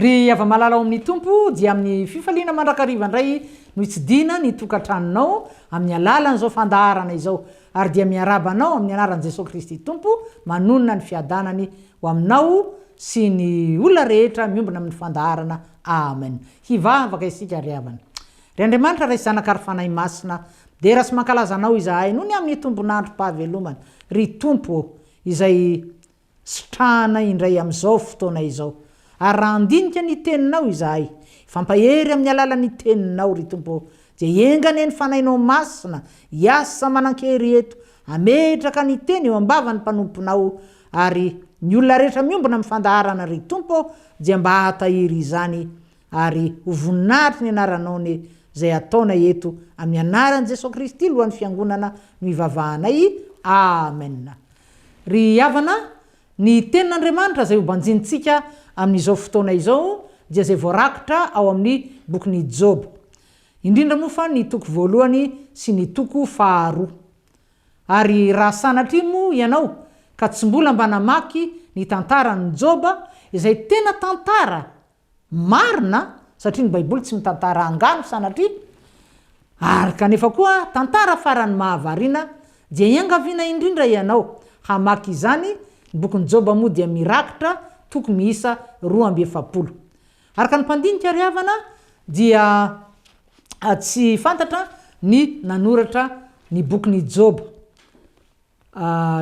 Ry hava-malala ao amin'ny Tompo, dia amin'ny fifaliana mandrakariva indray no hitsidihina ny tokantranonao amin'ny alalan'izao fandaharana izao, ary dia miarahaba anao amin'ny anaran'i Jesoa Kristy Tompo manonona ny fiadanany ho aminao sy ny olona rehetra miombona amin'ny fandaharana. Amen. Hivavaka isika ry havana. Ry Andriamanitra Ray sy Zanaka ary Fanahy Masina, midera sy mankalaza Anao izahay noho ny amin'ny tombon'androm-pahavelomana, ry Tompo ô, izay sitrahana indray amin'izao fotoana izao. Ary raha handinika ny Teninao izahay, hifampahery amin'ny alalan'ny Teninao, ry Tompo ô, dia enga anie ny Fanahinao Masina hiasa manan-kery eto, hametraka ny Teny eo am-bavan'ny mpanomponao, ary ny olona rehetra miombona amin'ny fandaharana, ry Tompo ô, dia mba hahatahiry izany ary ho voninahitry ny Anaranao anie izay ataonay eto, amin'ny Anaran'i Jesoa Kristy Lohan'ny Fiangonana no ivavahanay, Amen. Ry havana, ny Tenin'Andriamanitra izay hobanjinintsika amin'izao fotoana izao dia izay voarakitra ao amin'ny bokin'i Joba. Indrindra moa fa ny toko voalohany sy ny toko faharoa. Ary raha sanatria moa ianao ka tsy mbola mba namaky ny tantaran'i Joba, izay tena tantara Marina satria ny baiboly tsy mitantara angano sanatria ary kanefa koa tantara farany mahavariana dia iangaviana indrindra ianao hamaky izany, ny bokin'i Joba moa dia mirakitra toko miisa 42. Araka ny mpandinika ry havana dia tsy fantatra ny nanoratra ny bokin'i Joba.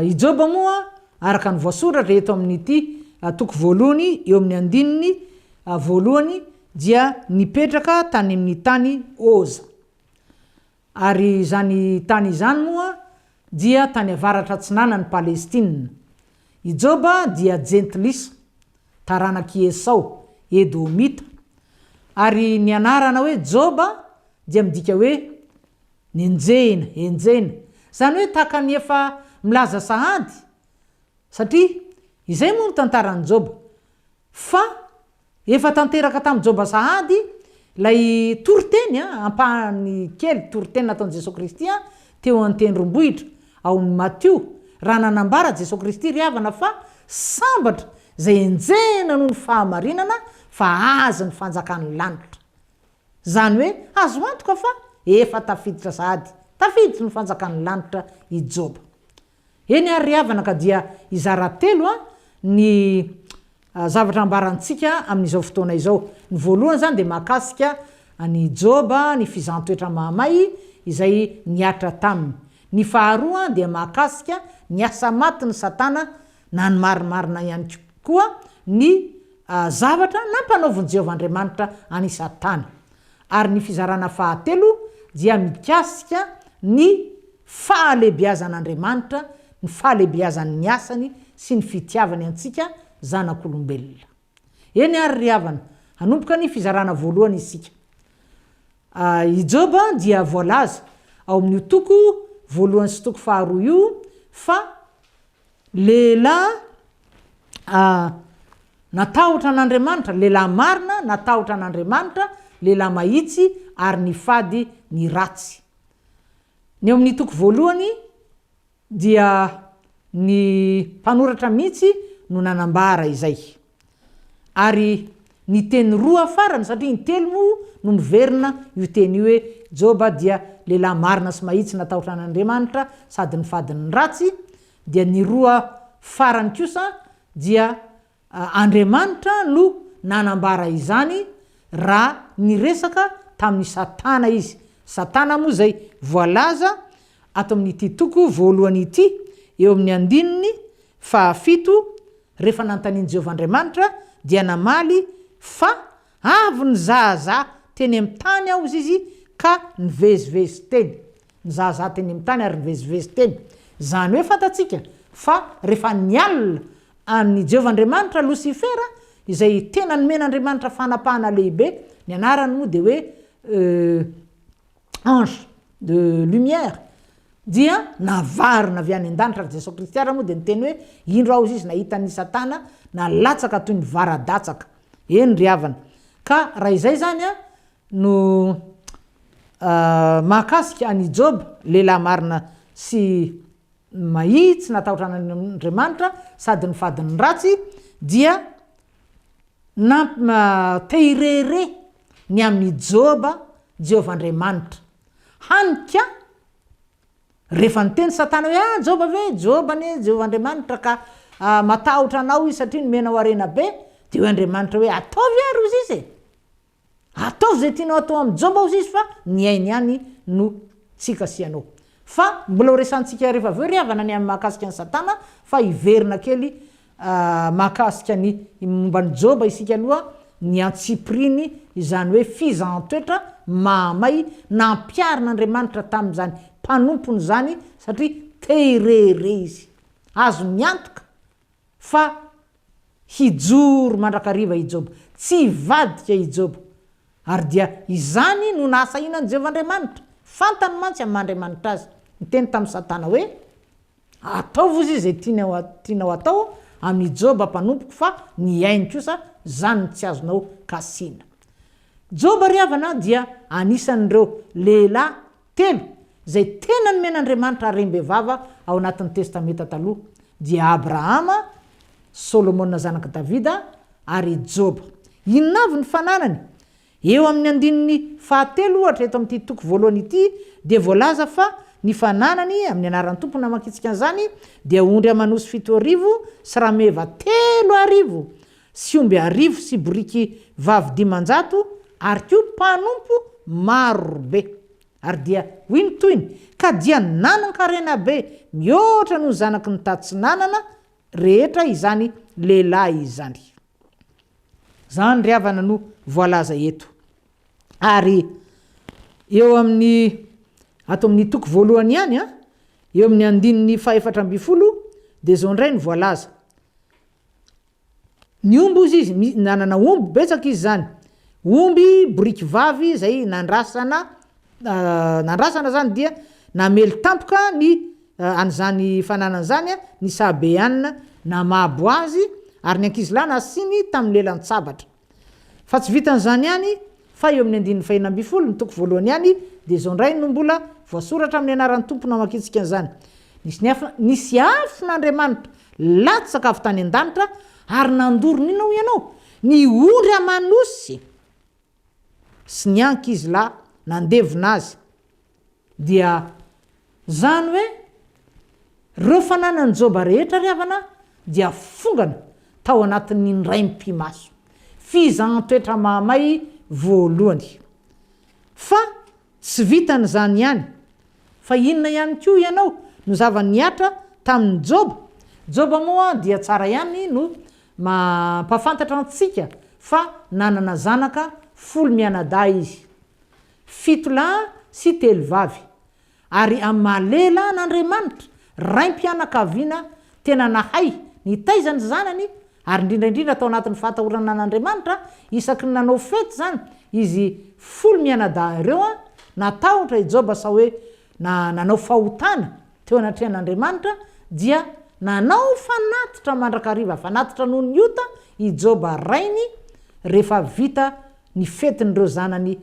I Joba moa, araka ny voasoratra eto amin'ity toko voalohany eo amin'ny andininy voalohany dia nipetraka tany amin'ny tany Oza. Ary izany tany izany moa dia tany avaratra atsinanan'i Palestina. I Joba dia jentilisa, taranak'i Esao, Edomita. Ary ny anarana hoe Joba dia midika hoe Nenjehina, enjehina. Izany hoe tahaka ny efa milaza sahady, satria izay moa no tantaran'i Joba, fa efa tanteraka tamin'i Joba sahady ilay toriteny, ampahany kely toriteny nataon'i Jesoa Kristy teo an-tendrombohitra ao amin'ny Matio, raha nanambara Jesoa Kristy ry havana fa sambatra izay enjehina noho ny fahamarinana fa azy ny fanjakan'ny lanitra. Izany hoe azo antoka fa efa tafiditra sahady, tafiditry ny fanjakan'ny lanitra i Joba. Eny ary ry havana ka dia hizara telo ny zavatra ambarantsika amin'izao fotoana izao. Ny voalohany izany dia mahakasika an'i Joba, ny fizahan-toetra mahamay izay nihatra taminy. Ny faharoa dia mahakasika ny asa matin'i Satana na ny marimarina ihany koa ny zavatra nampanaovin'i Jehovah Andriamanitra an'i Satana. Ary ny fizarana fahatelo dia mikasika ny fahalehibiazan'Andriamanitra, ny fahalehibiazan'ny asany sy ny fitiavany antsika zanak'olombelona. Eny àry ry havana, hanomboka ny fizarana voalohany isika. I Joba dia voalaza ao amin'io toko voalohany sy toko faharoa io fa Lehilahy natahotra an'Andriamanitra, lehilahy marina natahotra an'Andriamanitra, lehilahy mahitsy ary nifady ny ratsy. Ny eo amin'ny toko voalohany dia ny mpanoratra mihitsy no nanambara izay. Ary ny teny roa farany, satria intelo moa no miverina io teny io hoe Joba dia lehilahy marina sy mahitsy natahotra an'Andriamanitra sady nifady ny ratsy, dia ny roa farany kosa dia Andriamanitra no nanambara izany raha niresaka tamin'i Satana izy. Satana moa izay voalaza ato amin'ity toko voalohany ity eo amin'ny andininy fahafito Rehefa nanontanian'i Jehovah Andriamanitra, dia namaly fa avy nizahazaha teny amin'ny tany aho izy ka nivezivezy teny. Nizahazaha teny amin'ny tany ary nivezivezy teny. Izany hoe fantatsika fa rehefa nialona an'i Jehovah Andriamanitra Losifera, izay tena nomen'Andriamanitra fanapahana lehibe, ny anarany moa dia hoe ange de lumière, dia navarina avy any an-danitra, ary Jesoa Kristy ary moa dia niteny hoe, indro aho izy nahita an'i Satana nalatsaka toy ny vara-datsaka. Eny ry havana. Ka raha izay izany an, no mahakasika an'i Joba, lehilahy marina sy mahitsy natahotra an'Andriamanitra sady nifady ny ratsy, dia. Namp te hirehareha ny amin'i Joba Jehovah Andriamanitra. Hany ka, rehefa niteny Satana hoe, Ah, Joba ve? Joba anie Jehovah Andriamanitra ka matahotra anao izy satria nomenao harena be, dia hoy Andriamanitra hoe, Ataovy ary, hozy izy e! Ataovy izay tianao atao amin'i Joba hozy izy fa ny ainy ihany no tsy kasihanao. Fa mbola ho resahantsika rehefa avy eo ry havana ny amin'ny mahakasika an'i Satana fa hiverina kely mahakasika ny momba an'i Joba isika aloha, ny antsipiriany izany hoe fizahan-toetra mahamay nampiharin'Andriamanitra tamin'izany mpanompony izany satria te hirehareha izy. Azony antoka fa hijoro mandrakariva i Joba. Tsy hivadika i Joba. Ary dia izany no nahasahiana an'i Jehovah Andriamanitra. Fantany mantsy amin'ny maha Andriamanitra azy. Niteny tamin'i Satana hoe, Ataovy hozy izay tianao hatao amin'i Joba mpanompoko fa ny ainy kosa izany no tsy azonao kasihina. Joba ry havana dia anisan'ireo lehilahy telo izay tena nomen'Andriamanitra harem-bevava ao anatin'ny Testamenta Taloha, dia Abrahama, Solomona zanak'i Davida ary i Joba. Inona avy ny fananany? Eo amin'ny andininy fahatelo ohatra eto amin'ity toko voalohany ity dia voalaza fa ny fananany, amin'ny anaran'ny Tompo namakintsika an'izany, dia ondry aman'osy 70 sy rameva 3000 sy omby arivo sy boriky vavy 500 ary koa mpanompo maro be. Ary dia hoy ny tohiny, Ka dia nanan-karena be mihoatra noho ny zanaky ny tatsinanana rehetra izany lehilahy izany. Izany ry havana no voalaza eto. Ary eo amin'ny, ato amin'ny toko voalohany ihany, eo amin'ny andininy fahefatra ambin'ny folo dia izao indray no voalaza. Ny omby hozy izy, nanana omby betsaka izy izany, omby boriky vavy izay nandrasana, nandrasana izany dia namely tampoka ny an'izany fananana izany ny Sabeana namabo azy ary ny ankizilahy nasiany tamin'ny lelan-tsabatra. Fa tsy vitan'izany ihany fa eo amin'ny andininy fahenina ambin'ny folo, ny toko voalohany ihany, dia izao indray no mbola voasoratra amin'ny anaran'ny Tompo namakintsika an'izany, Nisy ny afo, nisy afon'Andriamanitra latsaka avy tany an-danitra ary nandoro ny inona hoy ianao? Ny ondry aman'osy sy ny ankizilahy nandevona azy. Dia izany hoe ireo fananan'i Joba rehetra ry havana dia fongana tao anatin'ny indray mipi-maso. Fizahan-toetra mahamay voalohany. Fa tsy vitan'izany ihany, fa inona ihany koa ianao no zava-nihatra tamin'i Joba? Joba moa dia tsara ihany no mampahafantatra antsika fa nanana zanaka folo mianadahy izy. Fito lahy sy telo vavy. Ary amin'ny maha lehilahy an'Andriamanitra, raim-pianakaviana tena nahay nitaiza ny zanany, ary indrindra indrindra tao anatin'ny fahatahorana an'Andriamanitra, isaky ny nanao fety izany izy folo mianadahy ireo, natahotra i Joba sao hoe na nanao fahotana teo anatrehan'Andriamanitra, dia nanao fanatitra mandrakariva, fanatitra noho ny ota, i Joba rainy, rehefa vita ny fetin'ireo zanany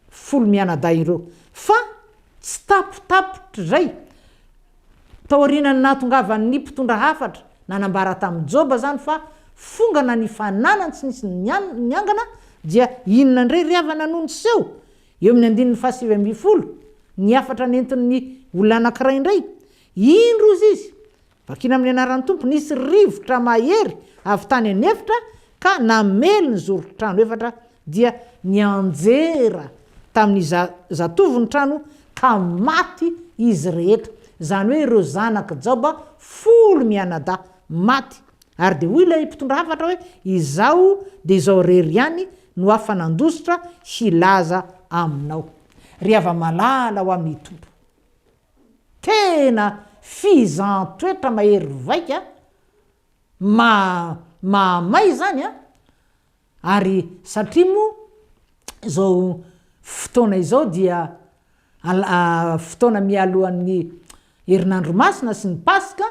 folo mianadahy ireo. Fa tsy tapitapitr'izay, taorianan'ny nahatongavan'ny mpitondra hafatra nanambara tamin'i Joba izany fa fongana ny fananany tsy nisy niangana, dia inona indray ry havana no niseho? Eo amin'ny andininy faha-19, ny hafatra nentin'ny olona anankiray indray, Indro hozy izy, Vakina amin'ny anaran'ny Tompo, nisy rivotra mahery avy tany an'efitra ka namely ny zoron-trano efatra, dia nianjera tamin'ny zatovo ny trano ka maty izy rehetra, izany hoe ireo zanak'i Jaoba folo mianadahy, maty. Ary dia hoy ilay mpitondra hafatra hoe, Izaho dia izao irery ihany no afa-nandositra hilaza aminao. Ry hava-malala ho amin'ny Tompo. Tena fizahan-toetra mahery vaika, mahamay izany an! Ary satria moa izao fotoana izao dia fotoana mialohan'ny herinandro masina sy ny paska,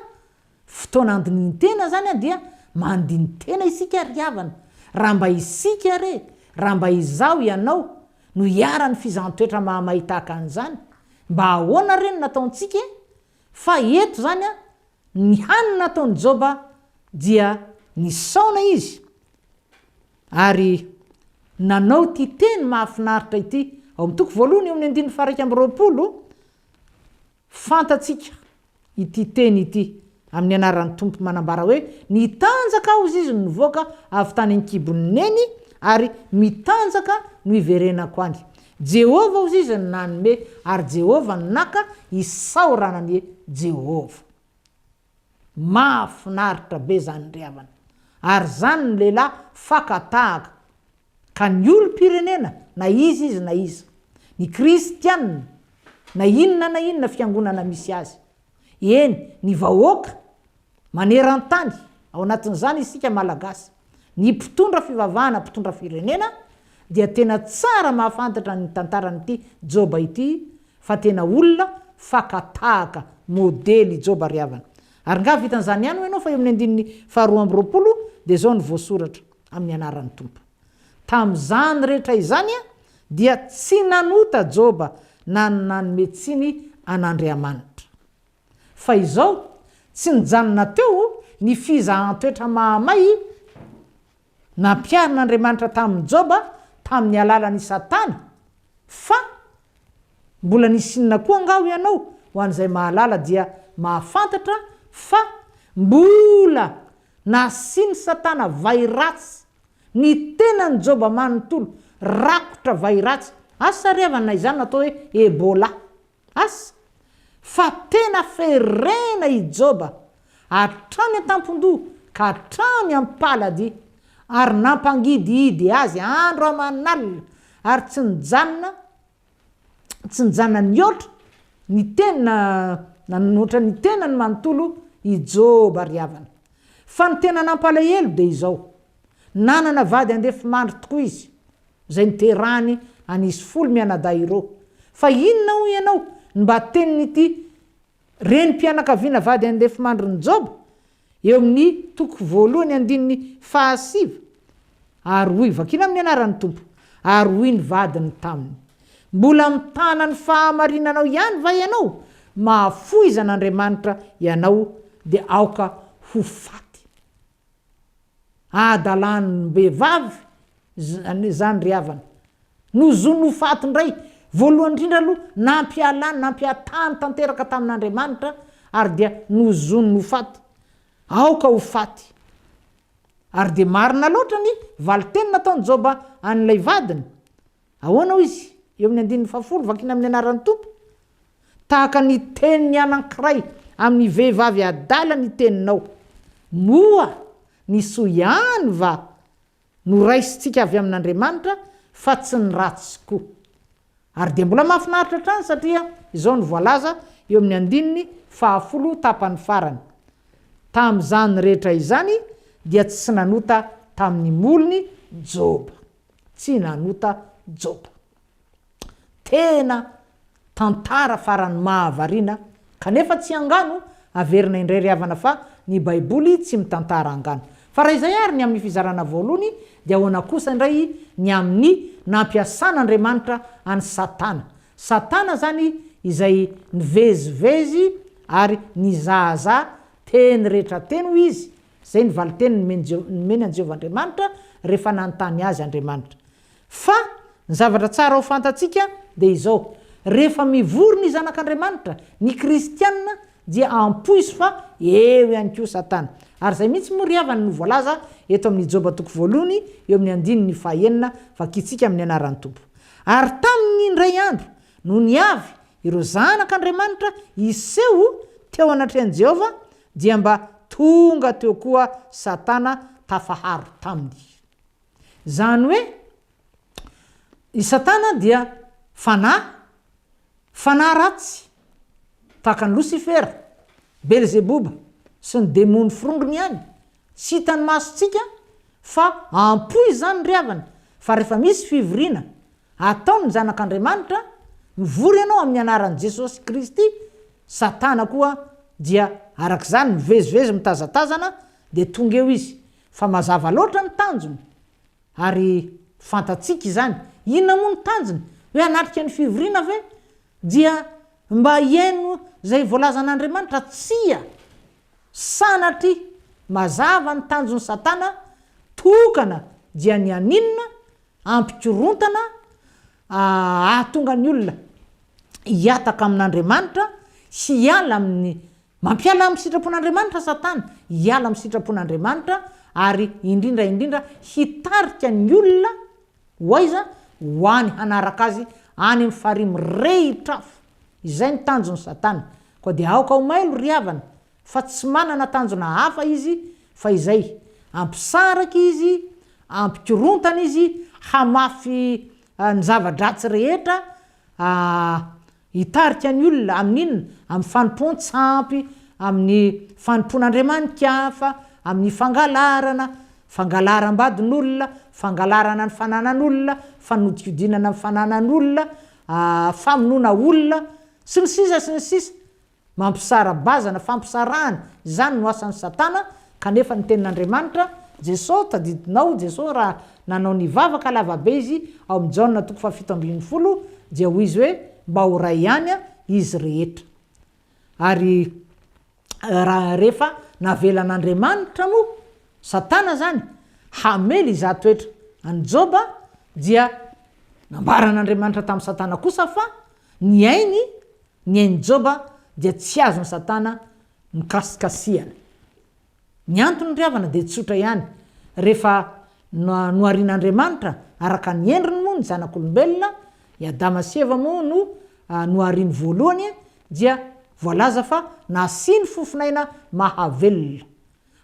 fotoana andinihin-tena izany an, dia mandini-tena isika ry havana. Raha mba isika re, raha mba izaho, ianao, no iharan'ny fizahan-toetra mahamay tahaka an'izany, mba ahoana re no nataontsika e? Fa eto izany an, ny hany nataon'i Joba dia nisaona izy. Ary nanao ity teny mahafinaritra ity ao amin'ny toko voalohany eo amin'ny andininy faha-21, Fantatsika ity teny ity amin'ny anaran'ny Tompo manambara hoe, Nitanjaka aho hozy izy no nivoaka avy tany an-kibon'i Neny ary mitanjaka no hiverenako any. Jehovah hozy izy no nanome ary Jehovah no naka, isaorana anie Jehovah. Mahafinaritra be zany ry havana. Ary zany ny lehilahy faka tahaka. Ka ny olom-pirenena na iza izy na iza, ny kristianina na inona na inona fiangonana misy azy, eny ny vahoaka maneran-tany, ao anatin'izany isika Malagasy, ny mpitondra fivavahana, mpitondra firenena dia tena tsara mahafantatra ny tantaran'ity Joba ity fa tena olona faka tahaka, modely i Joba ry havana. Ary nga vitan'izany ihany hoy ianao fa eo amin'ny andininy faha 22 dia izao no voasoratra amin'ny anaran'ny Tompo. Tamin'izany rehetra izany dia tsy nanota Joba na nanome tsiny an'Andriamanitra. Fa izao, tsy nijanona teo ny fizahan-toetra mahamay nampiharin'Andriamanitra tamin'i Joba tamin'ny alalan'i Satana, fa mbola nisy inona koa angaha hoy ianao? Ho an'izay mahalala dia mahafantatra fa mbola nasian'i Satana vay ratsy ny tenan'i Joba manontolo, rakotra vay ratsy, asa ry havana na izany no atao hoe Ebola. Asa, fa tena ferena i Joba hatrany an-tampon-doha ka hatrany am-paladia, ary nampangidihidy azy andro aman'alina, ary tsy nijanona tsy nijanona nihoatra ny tena nanoatra ny tenany manontolo i Joba ry havana. Fa ny tena nampalahelo dia izao, nanana vady andefimandry tokoa izy, izay niterahany an'izy folo mianadahy ireo. Fa inona hoy ianao no mba tenin'ity renim-pianakaviana vady andefimandrin'i Joba? Eo amin'ny toko voalohany andininy fahasivy, Ary hoy, vakina amin'ny anaran'ny Tompo, ary hoy ny vadiny taminy, Mbola mitana ny fahamarinanao ihany va ianao? Mahafoiza an'Andriamanitra ianao, dia aoka ho faty. Adalan'ny-behivavy izany ry havana. Nozoniny ho faty indray. Voalohany indrindra aloha, nampialany, nampiatany tanteraka tamin'Andriamanitra ary dia nozoniny ho faty. Aoka ho faty. Ary dia marina loatra ny valin-teny nataon'i Joba an'ilay vadiny. Ahoana hoy izy eo amin'ny andininy fahafolo, vakina amin'ny anaran'ny Tompo? Tahaka ny tenin'ny anankiray amin'ny vehivavy adala ny teninao. Moa ny soa ihany va no raisintsika avy amin'Andriamanitra fa tsy ny ratsy koa? Ary dia mbola mahafinaritra hatrany satria izao no voalaza eo amin'ny andininy fahafolo tapany farany, Tamin'izany rehetra izany dia tsy nanota tamin'ny molony Joba. Tsy nanota Joba. Tena tantara farany mahavariana kanefa tsy angano averina indray ry havana fa ny baiboly tsy mitantara angano. Fa raha izay ary ny amin'ny fizarana voalohany dia ahoana kosa indray ny amin'ny nampiasan'Andriamanitra an'i Satana. Satana zany izay nivezivezy ary nizahazaha teny rehetra teny hoy izy, izay ny valinteny nomeny an'i Jehovah Andriamanitra rehefa nanontany azy Andriamanitra. Fa ny zavatra tsara ho fantatsika dia izao, rehefa mivory ny zanak'Andriamanitra, ny kristiana dia ampoizo fa eo ihany koa Satana. Ary izay mihitsy moa ry havana no voalaza eto amin'ny Joba toko voalohany eo amin'ny andininy fahaenina vakintsika amin'ny anaran'ny Tompo. Ary tamin'ny indray andro nony avy ireo zanak'Andriamanitra hiseho teo anatrehan'i Jehovah dia mba tonga teo koa Satana tafaharo taminy. Izany hoe, i Satana dia fanahy, fanahy ratsy, tahaka an'i Losifera, Belzeboba, sy ny demony forongony ihany, tsy hitan'ny masontsika, fa ampoy izany ry havana, fa rehefa misy fivoriana ataon'ny zanak'Andriamanitra, mivory ianao amin'ny anaran'i Jesosy Kristy, Satana koa dia arak'izany mivezivezy mitazatazana, dia tonga eo izy, Fa mazava loatra ny tanjony, ary fantatsika izany. Inona moa ny tanjony? Hoe hanatrika ny fivoriana ve? Dia mba hihaino izay voalazan'Andriamanitra? Tsia! Sanatria! Mazava ny tanjon'i Satana, tokana! dia ny haninona? Hampikorontana, hahatonga ny olona hihataka amin'Andriamanitra, hiala amin'ny, mampiala amin'ny sitrapon'Andriamanitra Satana, hiala amin'ny sitrapon'Andriamanitra ary indrindra indrindra hitarika ny olona ho aiza? Ho any hanaraka azy any amin'ny farihy mirehitra afo. Izay ny tanjon'i Satana. Koa dia aoka ho mailo ry havana fa tsy manana tanjona hafa izy fa izay, hampisaraka izy, hampikorontana izy, hamafy ny zava-dratsy rehetra, hitarika ny olona amin'inona? Amin'ny fanompoan-tsampy, amin'ny fanompoan'andriamani-kafa, amin'ny fangalarana, fangalaram-badin'olona, fangalarana ny fananan'olona, fanodikodinana ny fananan'olona, famonoana olona, sy ny sisa sy ny sisa. Mampisara-bazana, fampisarahana, izany no asan'i Satana, kanefa ny Tenin'Andriamanitra, Jeso, tadidinao, Jeso raha nanao ny vavaka lavabe Izy ao amin'ny Jaona toko fahafito ambinifolo, dia hoy Izy hoe, mba ho ray ihany izy rehetra. Ary raha rehefa navelan'Andriamanitra moa Satana izany hamely izato toetra an'i Joba, dia nambaran'Andriamanitra tamin'i Satana kosa fa ny ainy Ny ain'i Joba dia tsy azon'i Satana nokasikasihana. Ny antony ry havana dia tsotra ihany, rehefa noharian'Andriamanitra araka ny endriny moa ny zanak'olombelona, i Adama sy Eva moa no nohariany voalohany, dia voalaza fa nasiany fofon'aina mahavelona.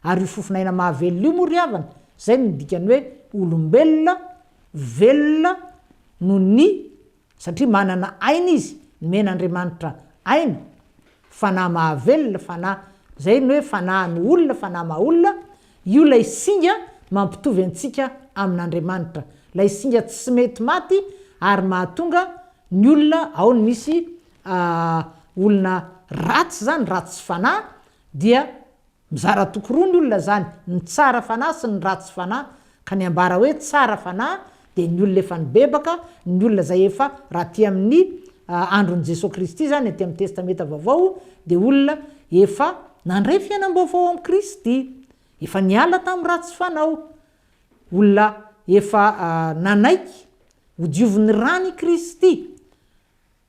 Ary io fofon'aina mahavelona io moa ry havana, izay no dikan'ny hoe olombelona, velona noho ny Satria manana aina izy, nomen'Andriamanitra aina, fanahy mahavelona, fanahy, izay ny hoe fanahy no olona, fanahy maha olona, io ilay singa mampitovy antsika amin'Andriamanitra, ilay singa tsy mety maty ary mahatonga ny olona, ao ny misy olona ratsy izany, ratsy fanahy, dia Mizara toko roa ny olona izany, ny tsara fanahy sy ny ratsy fanahy, ka ny ambara hoe tsara fanahy dia ny olona efa nibebaka, ny olona izay efa, raha aty amin'ny andron'i Jesoa Kristy izany, aty amin'ny Testamenta Vaovao, dia olona efa nandray fiainam-baovao amin'i Kristy, efa niala tamin'ny ratsy fanao, olona efa nanaiky hodiovin'ny ràn'i Kristy.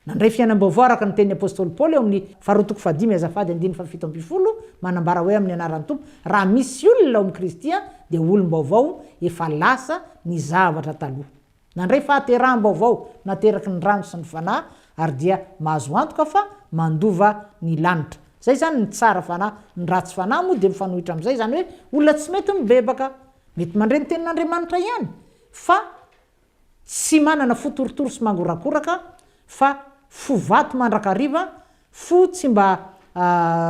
Nandray fiainam-baovao araka ny tenin'ny apostoly Paoly ao amin'ny Faharoa toko fahadimy azafady andininy fahafito ambinifolo, manambara hoe amin'ny anaran'ny Tompo, raha misy olona ao amin'i Kristy dia olom-baovao, efa lasa ny zavatra taloha. Nandray fahateraham-baovao nateraky ny rano sy ny Fanahy ary dia mahazo antoka fa mandova ny lanitra. Izay izany ny tsara fanahy, ny ratsy fanahy moa dia mifanohitra amin'izay, izany hoe olona tsy mety mibebaka, mety mandre ny tenin'Andriamanitra ihany fa Tsy manana fo torotoro sy mangorakoraka fa fo vato mandrakariva, fo tsy mba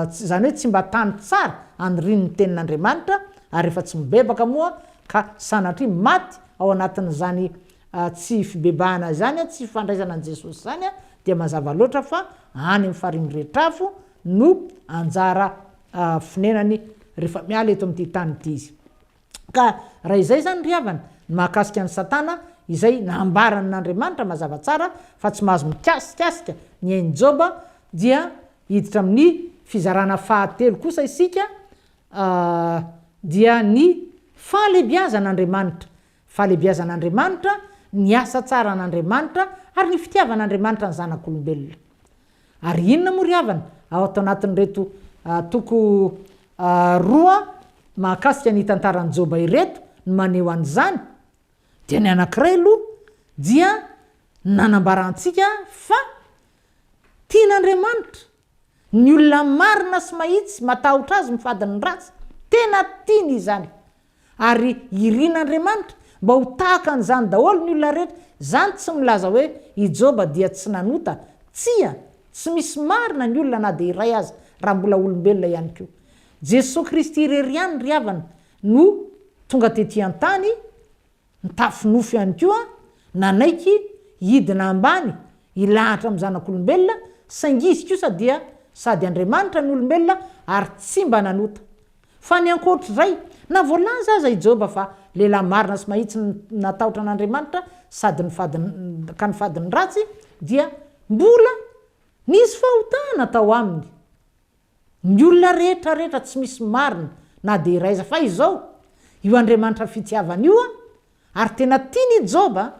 izany hoe tsy mba tany tsara anirian'ny tenin'Andriamanitra ary rehefa tsy mibebaka moa ka sanatria maty ao anatin'izany tsy fibebahana izany, tsy fandraisana an'i Jesosy izany dia mazava loatra fa any amin'ny farihy miretr'afo no anjara fonenany rehefa miala eto amin'ity tany ity izy. Ka raha izay izany ry havana, ny mahakasika an'i Satana izay nambaran'Andriamanitra mazava tsara fa tsy mahazo mikasikasika ny ain'i Joba dia hiditra amin'ny fizarana fahatelo kosa isika dia ny fahalebiazan'Andriamanitra. Fahalebiazan'Andriamanitra, ny asa tsaran'Andriamanitra ary ny fitiavan'Andriamanitra ny zanak'olombelona. Ary inona moa ry havana ao ato anatin'ireto toko roa mahakasika ny tantaran'i Joba ireto no maneho an'izany? Dia ny anankiray aloha dia nanambara antsika fa tian'Andriamanitra ny olona marina sy mahitsy, matahotra Azy, mifady ny ratsy. Tena tiany izany. Ary irin'Andriamanitra mba ho tahaka an'izany daholo ny olona rehetra. Izany tsy milaza hoe i Joba dia tsy nanota. Tsia, tsy misy marina ny olona na dia iray aza, raha mbola olombelona ihany koa. Jesoa Kristy irery ihany ry havana no tonga tety an-tany, nitafy nofo ihany koa, nanaiky hidina ambany hilahatra amin'ny zanak'olombelona, saingy Izy kosa dia sady Andriamanitra no olombelona ary tsy mba nanota. Fa ny ankoatr'izay, na voalaza aza i Joba fa lehilahy marina sy mahitsy natahotra an'Andriamanitra sady nifady ka nifady ny ratsy, dia mbola nisy fahotana tao aminy. Ny olona rehetra rehetra tsy misy marina na dia iray aza. Fa izao, io Andriamanitra fitiavana io an! Ary tena tiany i Joba,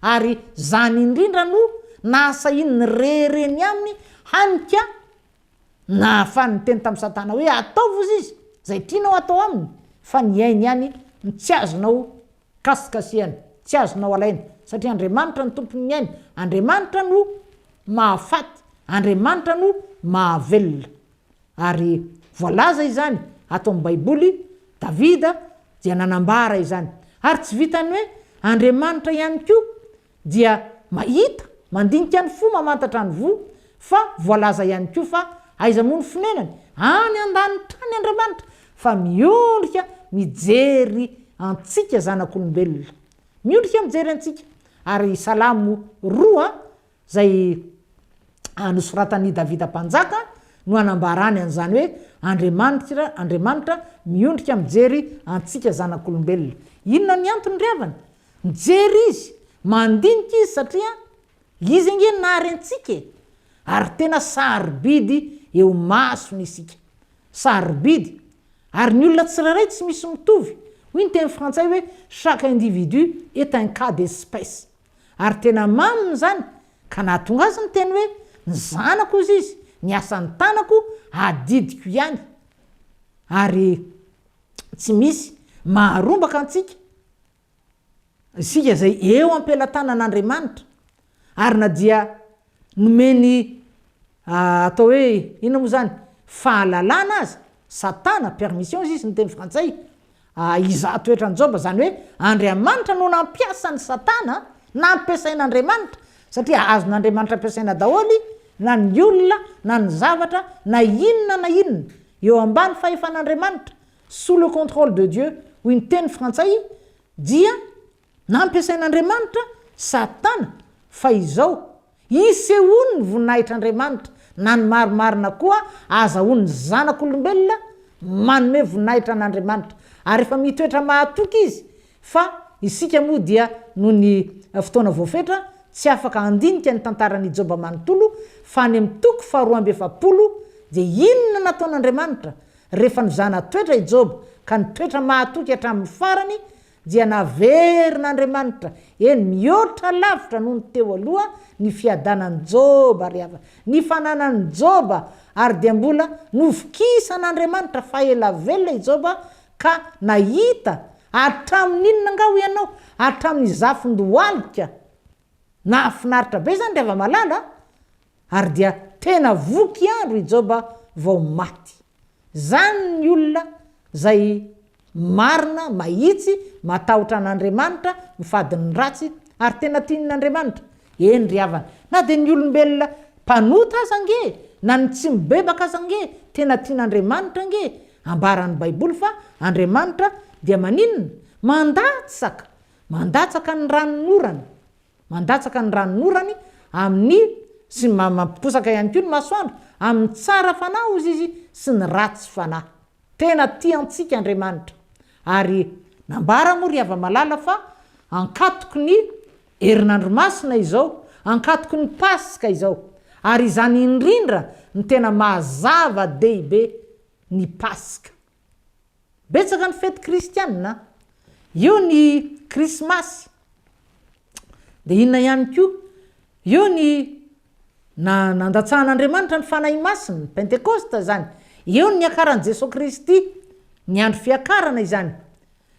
ary izany indrindra no nahasahiany nirehereny aminy hany ka nahafahany niteny tamin'i Satana hoe, Ataovy hozy izy, izay tianao hatao aminy, fa ny ainy ihany no tsy azonao kasikasihana, tsy azonao alaina, satria Andriamanitra no tompon'ny aina, Andriamanitra no mahafaty, Andriamanitra no mahavelona. Ary voalaza izany ato amin'ny Baiboly, Davida dia nanambara izany. Ary tsy vitan'ny hoe Andriamanitra ihany koa dia mahita, mandinika ny fo, mamantatra ny voa, fa voalaza ihany koa fa aiza moa ny fonenany? Any an-danitra any Andriamanitra, fa miondrika mijery antsika zanak'olombelona. Miondrika mijery antsika. Ary Salamo roa izay nosoratan'i Davida Mpanjaka no anambarany an'izany hoe Andriamanitra, Andriamanitra miondrika mijery antsika zanak'olombelona. Inona ny antony ry havana? Mijery Izy, mandinika Izy satria Izy ange nahary antsika e! Ary tena sarobidy eo masony isika. Sarobidy. Ary ny olona tsirairay tsy misy mitovy. Hoy ny teny frantsay hoe chaque individu est un cas d'espèce. Ary tena maminy izany ka nahatonga azy niteny hoe, ny zanako hozy izy, ny asan'ny tanako adidiko ihany. Ary tsy misy maharombaka antsika, isika izay eo am-pelatanan'Andriamanitra. Ary na dia nomeny atao hoe inona moa izany, fahalalana aza, Satana, permission izy ny teny frantsay, hizaha toetra an'i Joba, izany hoe Andriamanitra no nampiasa an'i Satana, nampiasain'Andriamanitra, satria azon'Andriamanitra ampiasaina daholo na ny olona na ny zavatra na inona na inona, eo ambany fahefan'Andriamanitra, sous le contrôle de Dieu, hoy ny teny frantsay, dia Nampiasain'Andriamanitra Satana fa izao, isehoany ny voninahitr'Andriamanitra, na ny marimarina koa azahoan'ny zanak'olombelona manome voninahitra an'Andriamanitra. Ary efa mitoetra mahatoky izy, fa isika moa dia noho ny fotoana voafetra tsy afaka handinika ny tantaran'i Joba manontolo, fa any amin'ny toko faharoa 42 dia inona nataon'Andriamanitra rehefa nozana-toetra i Joba ka nitoetra mahatoky hatramin'ny farany dia naverin'Andriamanitra, eny, mihoatra lavitra noho ny teo aloha, ny fiadanan'i Joba ry havana, ny fananan'i Joba, ary dia mbola novokisan'Andriamanitra fa ela velona i Joba ka nahita hatramin'ny inona angaha hoy ianao? Hatramin'ny zafin-dohalika. Nahafinaritra be izany ry hava-malala a! Ary dia tena voky andro i Joba vao maty. Zany ny olona zay marina, mahitsy, matahotra an'Andriamanitra, mifady ny ratsy, ary tena tian'Andriamanitra. Eny ry havana, na dia ny olombelona mpanota aza ange, na ny tsy mibebaka aza ange, tena tian'Andriamanitra ange. Ambaran'ny Baiboly fa Andriamanitra dia maninona? Mandatsaka, mandatsaka ny ranonorana. Mandatsaka ny ranonorany amin'ny sy mampiposaka ihany koa ny masoandro amin'ny tsara fanahy hozy izy sy ny ratsy fanahy. Tena tia antsika Andriamanitra. Ary nambara moa ry hava-malala fa ankatoky ny herinandro masina izao, ankatoky ny Paska izao. Ary izany indrindra no tena maha zava-dehibe ny Paska. Betsaka ny fety kristianina an! Eo ny krismasy, dia inona ihany koa? Eo ny na nandatsahan'Andriamanitra ny Fanahy Masina, ny Pentekosta izany. Eo ny niakaran'i Jesoa Kristy, ny andro fiakarana izany.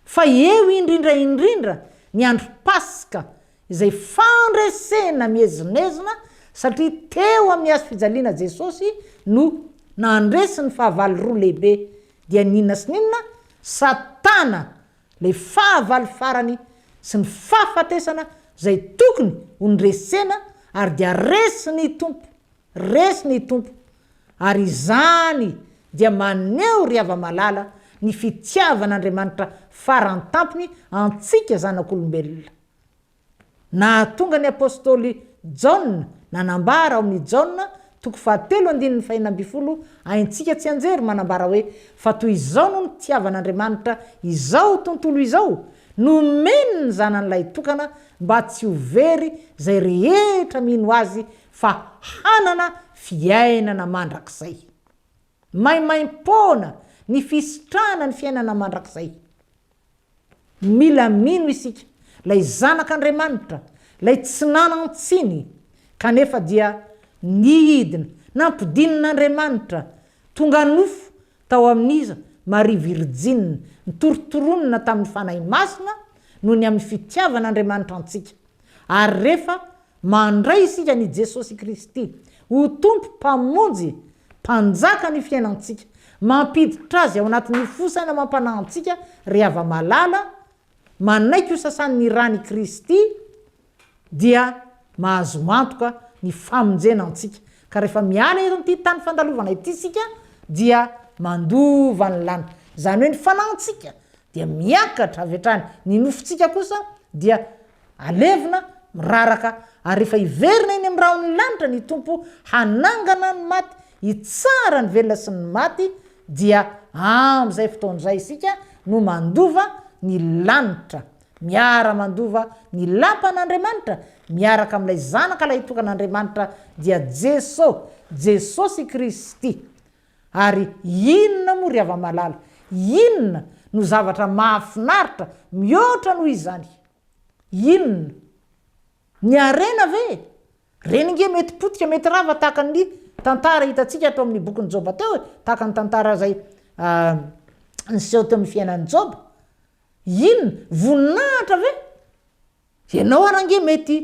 Fa eo indrindra indrindra ny andro Paska izay fandresena miezinezina satria teo amin'ny hazo fijaliana Jesosy no nandresy ny fahavalo roa lehibe dia ny inona sy ny inona? Satana ilay fahavalo farany sy ny fahafatesana izay tokony ho noresena ary dia resin'ny Tompo, resin'ny Tompo ary izany dia maneho ry hava-malala ny fitiavan'Andriamanitra faran-tampony antsika zanak'olombelona. Nahatonga ny apostoly Jaona nanambara ao amin'ny Jaona toko fahatelo andininy fahenina ambin'ny folo haintsika tsianjery manambara hoe, Fa toy izao no nitiavan'Andriamanitra izao tontolo izao, nomeny ny Zanany lahitokana mba tsy ho very izay rehetra mino Azy fa hanana fiainana mandrakizay. Maimaimpoana ny fisitrahana ny fiainana mandrakizay. Mila mino isika. Ilay Zanak'Andriamanitra, Ilay tsy nanan-tsiny, kanefa dia nidina, nampidinin'Andriamanitra, tonga nofo tao amin'iza? Maria Virjina, nitorontoronina tamin'ny Fanahy Masina noho ny amin'ny fitiavan'Andriamanitra antsika. Ary rehefa mandray isika an'i Jesosy Kristy ho Tompo Mpamonjy, Mpanjaka ny fiainantsika, mampiditra Azy ao anatin'ny fo saina amam-panahy antsika ry hava-malala, manaiky ho sasan'ny ràn'i Kristy, dia mahazo antoka ny famonjena antsika, ka rehefa miala eto amin'ity tany fandalovana ity isika dia mandova ny lanitra, izany hoe ny fanahintsika dia miakatra avy hatrany, ny nofontsika kosa dia alevina, miraraka, ary rehefa hiverina eny amin'ny rahon'ny lanitra ny Tompo hanangana ny maty, hitsara ny velona sy ny maty, dia amin'izay fotoana izay isika no mandova ny lanitra. Miara-mandova ny lapan'Andriamanitra miaraka amin'ilay Zanaka lahitokan'Andriamanitra dia Jeso, Jesosy Kristy. Ary inona moa ry hava-malala, inona no zavatra mahafinaritra mihoatra noho izany? Inona? Ny harena ve? Reny ange mety potika, mety rava tahaka ny tantara hitantsika ato amin'ny bokin'i Joba teo e, tahaka ny tantara izay niseho teo amin'ny fiainan'i Joba. Inona? Voninahitra ve? Ianao ary ange mety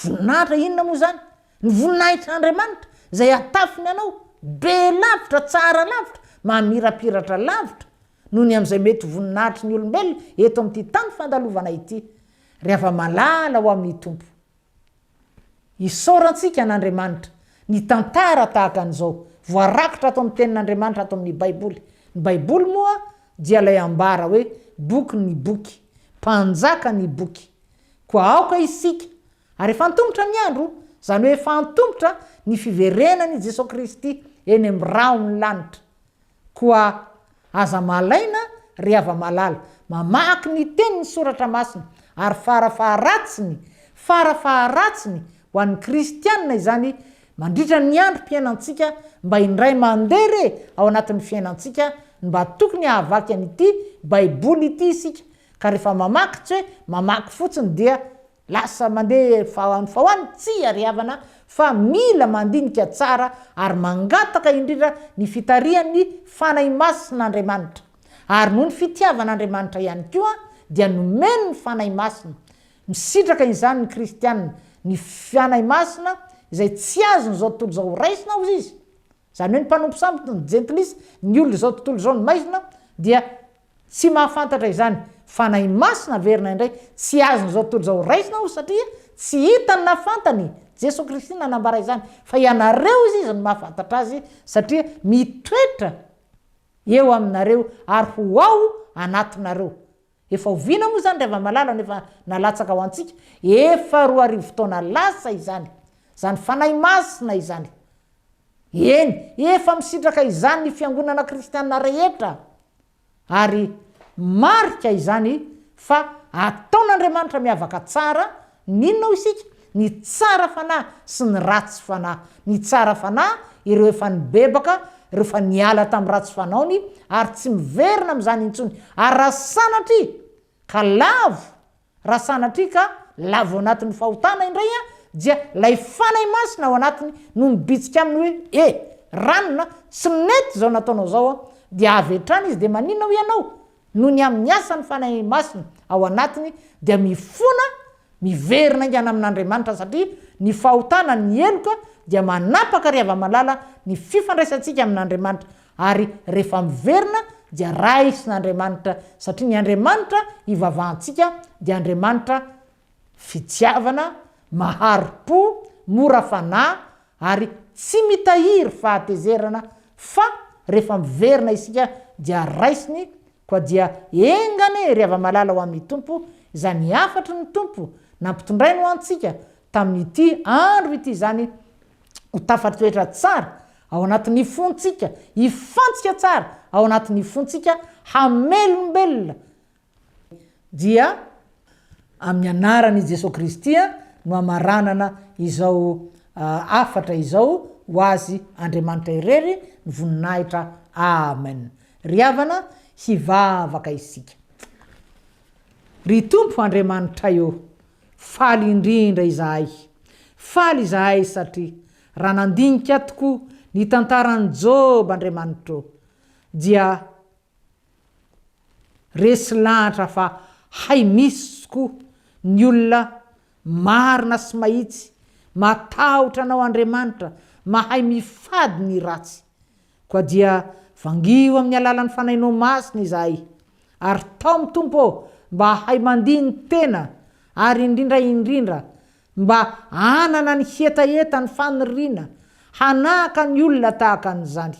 voninahitra inona moa izany? Ny voninahitr'Andriamanitra izay atafiny anao, be lavitra, tsara lavitra, mamirapiratra lavitra noho ny amin'izay mety ho voninahitry ny olombelona eto amin'ity tany fandalovana ity. Ry hava-malala ho amin'ny Tompo. Isaorantsika an'Andriamanitra ny tantara tahaka an'izao, voarakitra ato amin'ny Tenin'Andriamanitra ato amin'ny Baiboly. Ny Baiboly moa dia ilay ambara hoe bokin'ny boky, mpanjaka ny boky. Koa aoka isika, ary efa antomotra ny andro, izany hoe efa antomotra ny fiverenan'i Jesoa Kristy eny amin'ny rahon'ny lanitra. Koa aza malaina ry hava-malala, mamaky ny tenin'ny Soratra Masina, ary fara faharatsiny, fara faharatsiny ho an'ny kristiana izany mandritra ny androm-piainantsika mba indray mandeha re ao anatin'ny fiainantsika ny mba tokony hahavaky an'ity Baiboly ity isika, ka rehefa mamaky tsy hoe mamaky fotsiny dia Lasa mandeha fa fa ho any tsia ry havana fa mila mandinika tsara ary mangataka indrindra ny fitarihan'ny Fanahy Masin'Andriamanitra. Ary noho ny fitiavan'Andriamanitra ihany koa dia nomeny ny Fanahy Masina. Misitraka izany ny kristiana, ny Fanahy Masina izay tsy azon'izao tontolo izao horaisina hozy izy. Izany hoe ny mpanompo sampy, ny jentilisa, ny olona izao tontolo izao ny maizina dia tsy mahafantatra izany. Fanahy Masina averina indray, tsy azon'izao tontolo izao raisina hozy satria tsy hitany na fantany Jesoa Kristy nanambara izany fa ianareo hozy izy no mahafantatra azy satria mitoetra eo aminareo ary ho ao anatinareo. Efa oviana moa izany ry hava-malala no efa nalatsaka ho antsika? Efa 2000 taona lasa izany. Izany Fanahy Masina izany. Eny, efa misitraka izany ny fiangonana kristiana rehetra, ary marika izany fa ataon'Andriamanitra miavaka tsara ny inona hoy isika? Ny tsara fanahy sy ny ratsy fanahy. Ny tsara fanahy, ireo efa nibebaka, ireo efa niala tamin'ny ratsy fanaony ary tsy miverina amin'izany intsony. Ary raha sanatria ka lavo Raha sanatria ka lavo ao anatin'ny fahotana indray an, dia ilay Fanahy Masina ao anatiny no mibitsika aminy hoe, e, ranona, tsy nety izao nataonao izao an, dia avy hatrany izy dia maninona hoy ianao? Noho ny amin'ny asan'ny Fanahy Masina ao anatiny dia mifona, miverina haingana amin'Andriamanitra satria ny fahotana, ny heloka dia manapaka ry hava-malala ny fifandraisantsika amin'Andriamanitra Ary rehefa miverina dia raisin'Andriamanitra satria ny Andriamanitra ivavahantsika dia Andriamanitra fitiavana, mahari-po, mora fanahy ary tsy mitahiry fahatezerana fa rehefa miverina isika dia raisiny koa dia enga anie ry hava-malala ho amin'ny Tompo izany hafatry ny Tompo nampitondrainy ho antsika tamin'ity andro ity izany ho tafatoetra tsara ao anatin'ny fontsika, hifantsika tsara ao anatin'ny fontsika, hamelombelona, dia amin'ny anaran'i Jesoa Kristy no hamaranana izao hafatra izao ho Azy Andriamanitra irery ny voninahitra. Amen. Ry havana, hivavaka isika. Ry Tompo Andriamanitray ô, faly indrindra izahay. Faly izahay satria raha nandinika tokoa ny tantaran'i Joba Andriamanitra ô, dia resy lahatra fa hay misy tokoa ny olona marina sy mahitsy, matahotra Anao Andriamanitra, mahay mifady ny ratsy. Koa dia vangio amin'ny alalan'ny Fanahinao Masina izahay, ary taomy Tompo ô mba hahay mandini-tena ary indrindra indrindra mba hanana ny hetaheta ny faniriana hanahaka ny olona tahaka an'izany.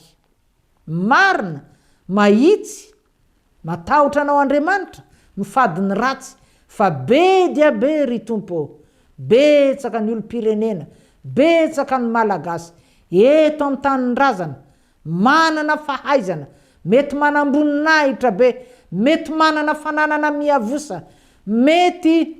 Marina, mahitsy, matahotra Anao Andriamanitra, mifady ny ratsy, fa be dia be ry Tompo ô, betsaka ny olom-pirenena, betsaka ny Malagasy eto amin'ny tanindrazana, manana fahaizana, mety manam-boninahitra be, mety manana fananana miavosa, mety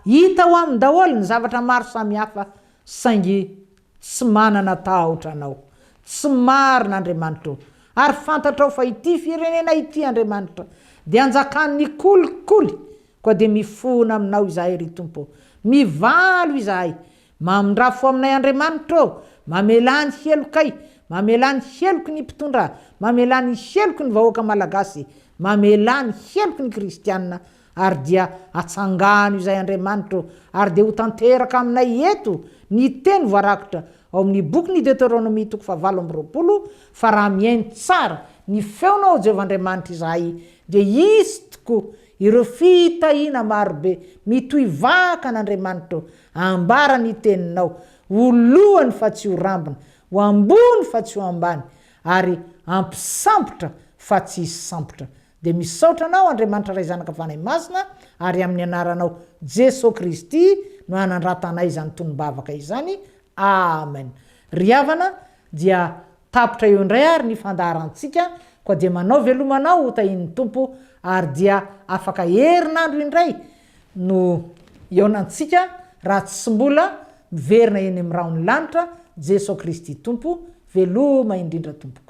hita ao aminy daholo ny zavatra maro samihafa, saingy tsy manana tahotra Anao. Tsy marina Andriamanitra o! Ary fantatrao fa ity firenena ity Andriamanitra dia anjakan'ny kolikoly, koa dia mifona Aminao izahay ry Tompo o! Mivalo izahay, mamindrà fo aminay Andriamanitra o! Mamelà ny helokay, mamelà ny heloky ny mpitondra, mamelà ny heloky ny vahoaka Malagasy, mamelà ny heloky ny kristiana Ary dia atsangano izay Andriamanitra ô, ary dia ho tanteraka aminay eto ny teny voarakitra ao amin'ny bokin'ny Deoteronomia toko fahavalo amby 20, fa raha mihaino tsara ny feonao Jehovah Andriamanitra izahay, dia hisy tokoa ireo fitahiana marobe mitohy vaka an'Andriamanitra ô, ambara ny teninao, ho lohany fa tsy ho rambony, ho ambony fa tsy ho ambany, ary hampisambotra fa tsy hisambotra. Dia misaotra Anao Andriamanitra Ray Zanaka Fanahy Masina ary amin'ny anaranao Jeso Kristy no anandratanay izany tonom-bavaka izany Amen Ry havana dia tapitra eo indray ary ny fandaharantsika koa dia manao veloma anao ho tahian'ny Tompo ary dia afaka herinandro indray no hihaonantsika raha tsy mbola miverina eny amin'ny rahon'ny lanitra Jeso Kristy Tompo veloma indrindra Tompoko.